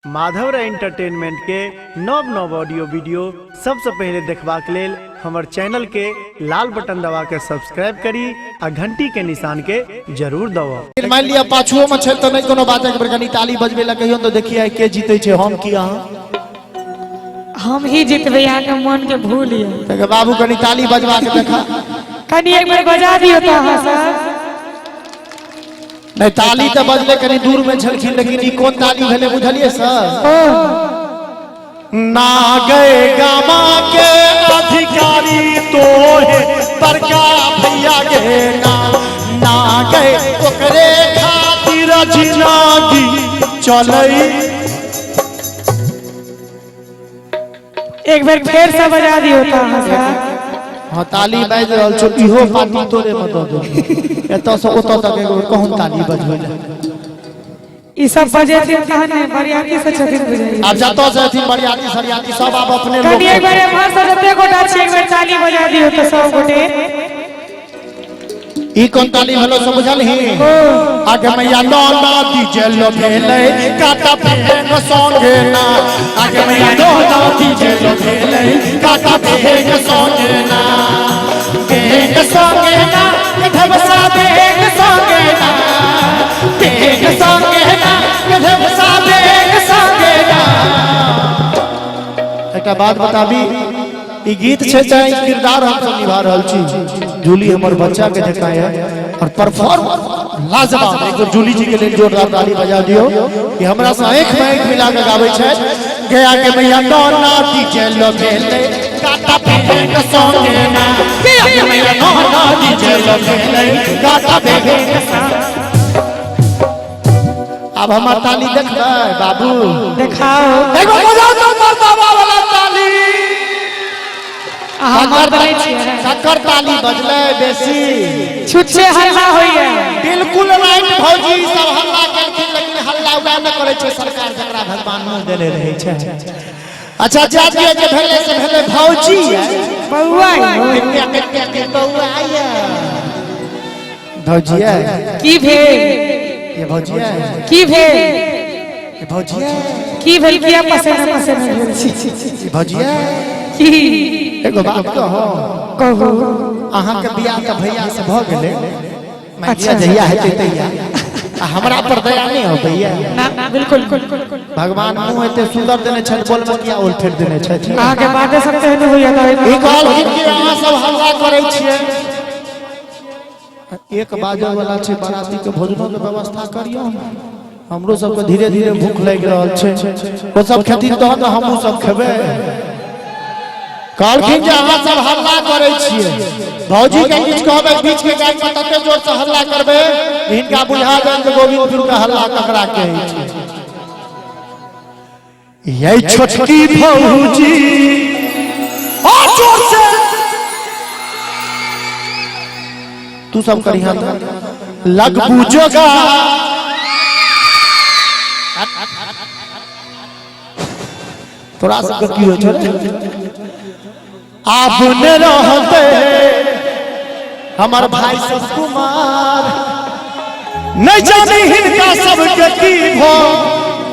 Madhav Rai entertainment के नव नव ऑडियो वीडियो सबसे पहले देखबाक लेल हमर चैनल के लाल बटन दबा के सब्सक्राइब करी आ घंटी के निशान के जरूर दबाउ। मान लिया पाछुओ में छै तऽ नहि कोनो बात, एक बेर कनि ताली बजबै लए कहियौ तऽ देखिए के जीतै छै, हम की अहाँ? हम ही जीतबै, अहाँके मन के भूल यऽ। तऽ बाबू कनि ताली बजबा के देखा। कनि एक बेर बजा दियौ तऽ अहाँ सब। नहीं ताली तऽ बजले कनि दूर में छलखिन, लेकिन ई कोन ताली भेलै बुझलियै सर? ना गए गामा के अधिकारी तोहे बड़का भैया गे ना, ना गए ओकरे खातिर जिनगी चलई। एक बेर फेर से बजा दियौ तऽ अहाँ सब। हाँ ताली बाजि रहल छौ, इहो पार्टी तोरे में दऽ दो, एतऽ से ओतऽ तक एगो कहूँ ताली बजबै लए। ई सब बजेथिन तहन ने, बरियाती से छथिन बुझाइए। आब जतऽ से अथिन बरियाती सरियाती सब आब अपने लोक। कनि एक बेर एम्हर से जते गोटा छी एक बेर ताली बजा दियौ तऽ सब गोटे। ई कोन ताली भेलो से बुझलही? आगे मैया नौना दीजे लो भेलै काटा पेंग संगे ना, आगे मैया नौना दीजे लो भेलै काटा पेंग संगे ना, पेंग संगे ना ढबसा पेंग संगे ना, पेंग संगे ना ढबसा पेंग संगे ना। एकटा बात बताबी, ई गीत छै चाहे ई किरदार हम सब निभा रहल छी, जूली हमर बच्चा के जकाँ है और परफॉर्म लाजवाब। एक बेर जूली जी के लेल जोरदार ताली बजा दियौ कि हमरा से आंखि में आंखि मिला के गाबै छै। गया के मैया नौना दीजे लो भेलै काटा पेंग संगे ना, गया के मैया नौना दीजे लो भेलै काटा पेंग संगे। अब हमर ताली देखबै बाबू? देखाओ। एगो बजाउ तो मर्दाबा वाला ताली। अहाँ मर्द नहि छियै। ककर ताली बजलै बेसी? छुच्छे हल्ला होइए। बिल्कुल राइट भौजी, सब हल्ला केलखिन, लेकिन हल्ला उएह नहि करै छै सरकार जकरा भगवान मुँह देने रहै छै। अच्छा जा दियौ, जे भेलै से भेलै। भौजी बौआ बौआ भौजिया की भेल? ये भौजिया की भेल? ये भौजिया की भेल? किया पसेना पसेना भेल छी? ये भौजिया की? एगो बात कहो। कहू। अहाँके बियाह तऽ भैया से भऽ गेलै। अच्छा। जहिया हेतै तहिया, आ हमरा पर दया नहि हो भैया? ना, बिल्कुल। भगवान मुँह एते सुंदर देने छथि, बोल में किया ओल फेर देने छथि? अहाँके बाते सब तेहन होइया तऽ ई कहलखिन कि अहाँ सब हल्ला करै छियै, एक बाजऽ वाला छै, बाराती के भोजनो के व्यवस्था करियौ, हमरो सबके धीरे धीरे भूख लागि रहल छै, ओ सब खेथिन तहन ने हमहूँ सब खेबै। कहलखिन जे अहाँ सब हल्ला करै छियै, भौजी के किछु कहबै, बीच के गाय में तते जोर से हल्ला करबै हिनका बुझा जायत जे गोविंदपुर के हल्ला ककरा कहै छै। यही छोटकी भौजी और जोर से तू सब करिहा तो लग बुझोगा। तोरा सबके की होइ छौ रे? आब ने रहते हमर भाई सब कुमार, नहीं जानी हिनका सबके की भ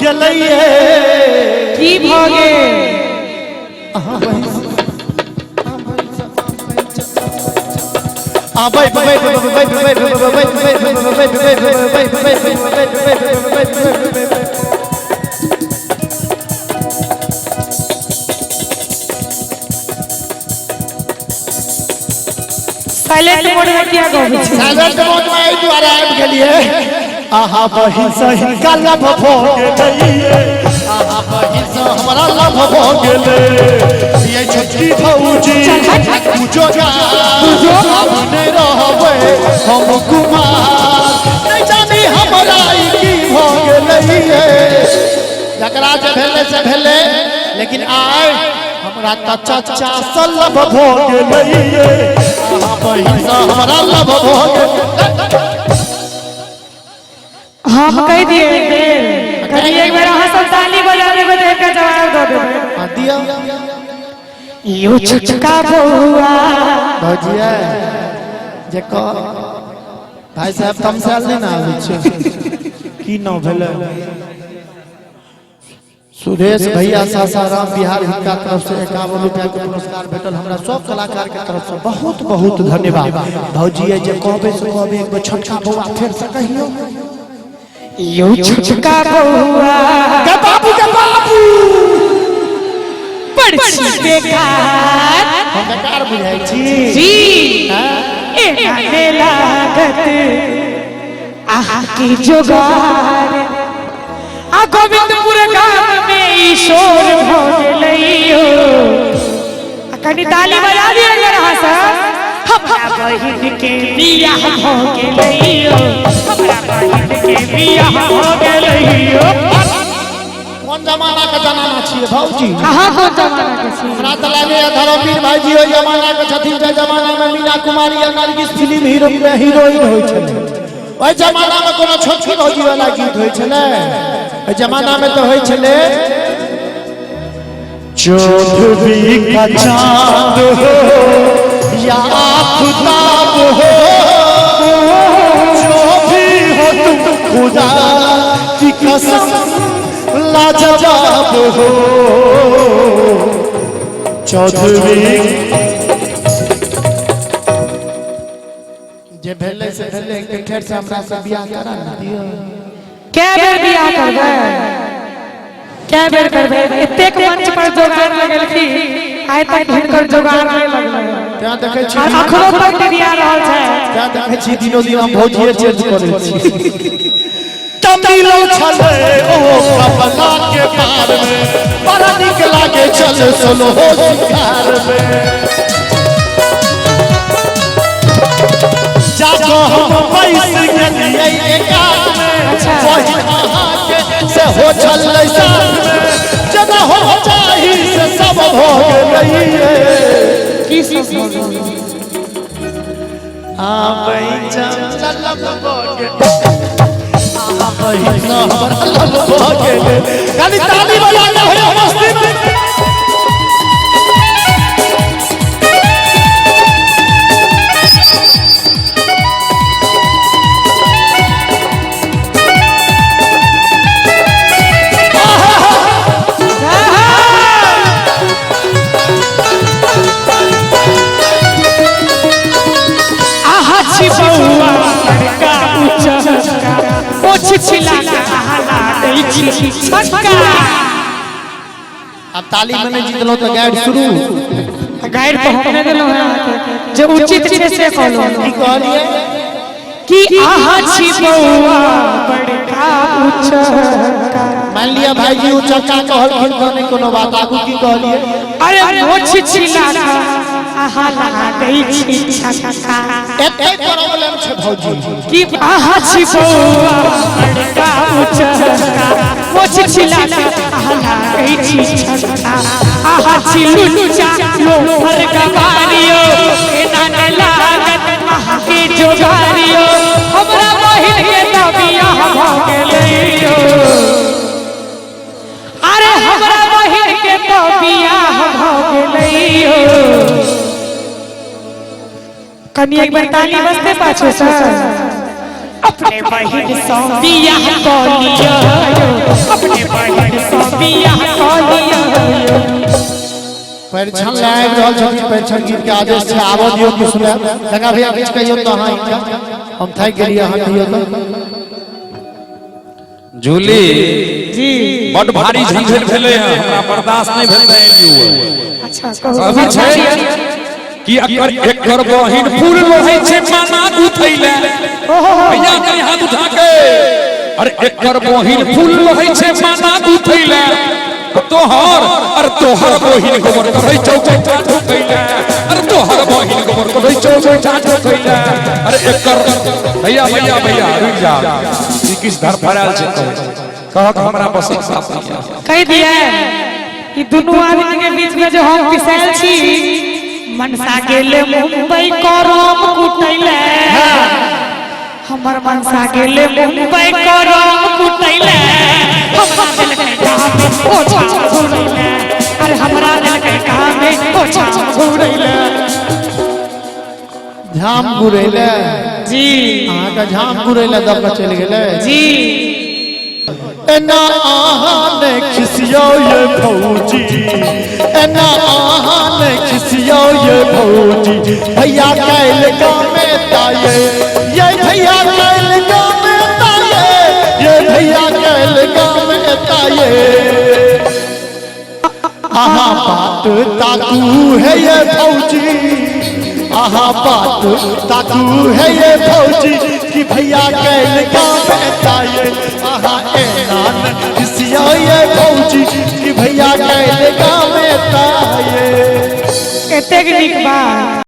गेलैये। की भऽ गेल? आ बै बै बै बै बै बै बै बै बै बै बै बै बै बै बै। साइलेंट मोड में किया गबै छी? साइलेंट मोड में एहि दुआरे आबि गेलियै, अहाँ बहिन से हिनका लभ भऽ गेलैये, अहाँ बहिन से हमरा लभ भऽ गेलै। ये छोटकी भौजी पूजो जा, आब नहि रहबै हम कुमार, नहि जानी हमरा ई की भऽ गेलैये। जकरा जे भेलै से भेलै, लेकिन आइ हमरा तऽ चचा से लभ भऽ गेलैये, अहाँ बहिन से हमरा लभ भऽ गेलै। हम कहि दियै एक बेर, कनि एक बेर अहाँ सब ताली बजा देबै तऽ एकटा जवाब दऽ देबै। हाँ, दियौ। यो छोटका बौआ। भौजिया जे कह भाई साहब तमसायल नहि ने आबै छै, की नाम भेलै? सुरेश भैया सासाराम बिहार हिनका तरफ से 51 रुपया के पुरस्कार भेटल। हमरा सब कलाकार के तरफ से बहुत बहुत धन्यवाद। भौजी जे कहबे से कहबे एक बेर छोटका बौआ फेर से कहियो। यो छोटका बौआ के बाबू के बाबू बड़ छी बेकार, हम बेकार बुझाइ छी जी एना ने लागत आहा की जोगार। आ गोविंदपुर गाम में ई शोर भ गेलैयो। आ कनी ताली बजा दियो अगर अहाँ सब। हमरा बहिन के बियाह भ गेलैयो, हमरा बहिन के बियाह भ गेलैयो। कोन जमाना के जमाना छियै भौजी? अहाँ कोन जमाना के छी? हमरा तऽ लागैए धर्मवीर भाईजी ओहि जमाना के छथिन जे जमाना में मीना कुमारी आ नरगिस फिल्म हीरो में हीरोइन होइ छलै। ओहि जमाना में कोनो छोटकी भौजी वाला गीत होइ छलै? ओहि जमाना में तऽ होइ छलै चौदहवीं का चांद हो या आफताब हो, जो भी हो तुम खुदा की कसम लाजवाब हो। चौदहवीं जे भेलै से भेलै, एक फेर से हमरा से बियाह करा ने दियौ। कै बेर बियाह करबै? कै बेर करबै? एतेक मंच पर जोगाड़ लगेलखिन, आइ तक हिनकर जोगाड़ नहि लगलै। तें देखै छी आ अखनो तक डिरिया रहल छै। तें देखै छी दिनो दिन हम भौजिए चेंज करै छी। मिलल छलै ओ कपला के पार में, बड़ा नीक लागे चल सोलो हो सिंगार में। जाको हम पैस गेलियै एकात में, वही अहाँके से हो छलै साथ में, जेना हो चाही से सब भ गेलैये। की सब भऽ गेलै? आबै चलब भ गेलै, आबै चलब भ गेलै। खाली ताली बजा के भैया मस्ती में। आहा छी बौआ बड़का उचक्का, ओछ छिला के आहा दै छी छक्का। आब ताली में नहि जीतलहुँ तऽ गाइड शुरू। गाइड तऽ हम नहि देलहुँ हेँ अहाँके, जे उचित छै से कहलहुँ। की कहलियै? कि आहा छी बौआ बड़का उचक्का। मान लिअ भाईजी उचक्का कहलखिन तऽ नहि कोनो बात, आगू की कहलियै? अरे मोछ छिला के आहा दै छी छक्का। एते प्रॉब्लम छै भौजी। कि आहा छी बौआ बड़का उचक्का, मोछ छिला के आहा दै छी छक्का। आहा छी लुच्चा लोफर गवारियो, एना न लागत आहा के जोगारियो। हमरा बहिन के तऽ बियाह भ गेलैयो। अरे हमरा बहिन के तऽ बियाह भ गेलैयो। कनी एक बेर ताली बजते पाछू से। अपने बहिन सँ बियाह कऽ लियौ, अपने बहिन सँ बियाह कऽ लियौ। परिछन लए आबि रहल छथिन, परिछन गीत के आदेश छै, आबऽ दियौ कि सुनायब। गंगा भैया किछु कहियौ तऽ अहाँ हिनका, हम थाकि गेलियै, अहाँ कहियौ तऽ। जूली जी बड भारी झंझट भेलै हँ, हमरा बर्दाश्त नहि भेल तऽ एलियौ। अच्छा कहू। कहबी छै कि एकर एकर बहिन फूल लोढ़ै छै माना गुथैले। भैया कनि हाथ उठा के। अरे एकर बहिन फूल लोढ़ै छै माना गुथैले, तोहर अरे तोहर बहिन गोबर करै चौबैठा ठोकैले। अरे तोहर बहिन गोबर करै चौबैठा ठोकैले। अरे एकर भैया भैया भैया रुकि जा, ई किछु धरफड़ायल छै, कहक हमरा पसंद साफ नहीं है। कहि दिया ई दुनू आदमी के बीच में जो हम पिसायल छी। मनसा गेले मुंबई करम कुटैले, हमर मनसा गेले मुंबई करम कुटैले। हमरा देलकै काम ओछा घुरैले, अरे हमरा देलकै काम ओछा घुरैले। झाम गुरैले जी अहाँके झाम गुरैले दऽ कऽ चलि गेलै जी। एना अहाँ ने खिसियौ ये भौजी, एना अहाँ ने खिसियौ ये भौजी, भैया काल्हि गामे ताये, ये भैया काल्हि गामे ताये, ये भैया काल्हि गामे ताये। अहाँ बात ताकू है ये भौजी, अहाँ बात ताकू है ये भौजी, कि भैया काल्हि गामे ताये, अहाँ एना ने खिसियौ ये भौजी, कि भैया काल्हि गामे ताये। एतेक नीक बात।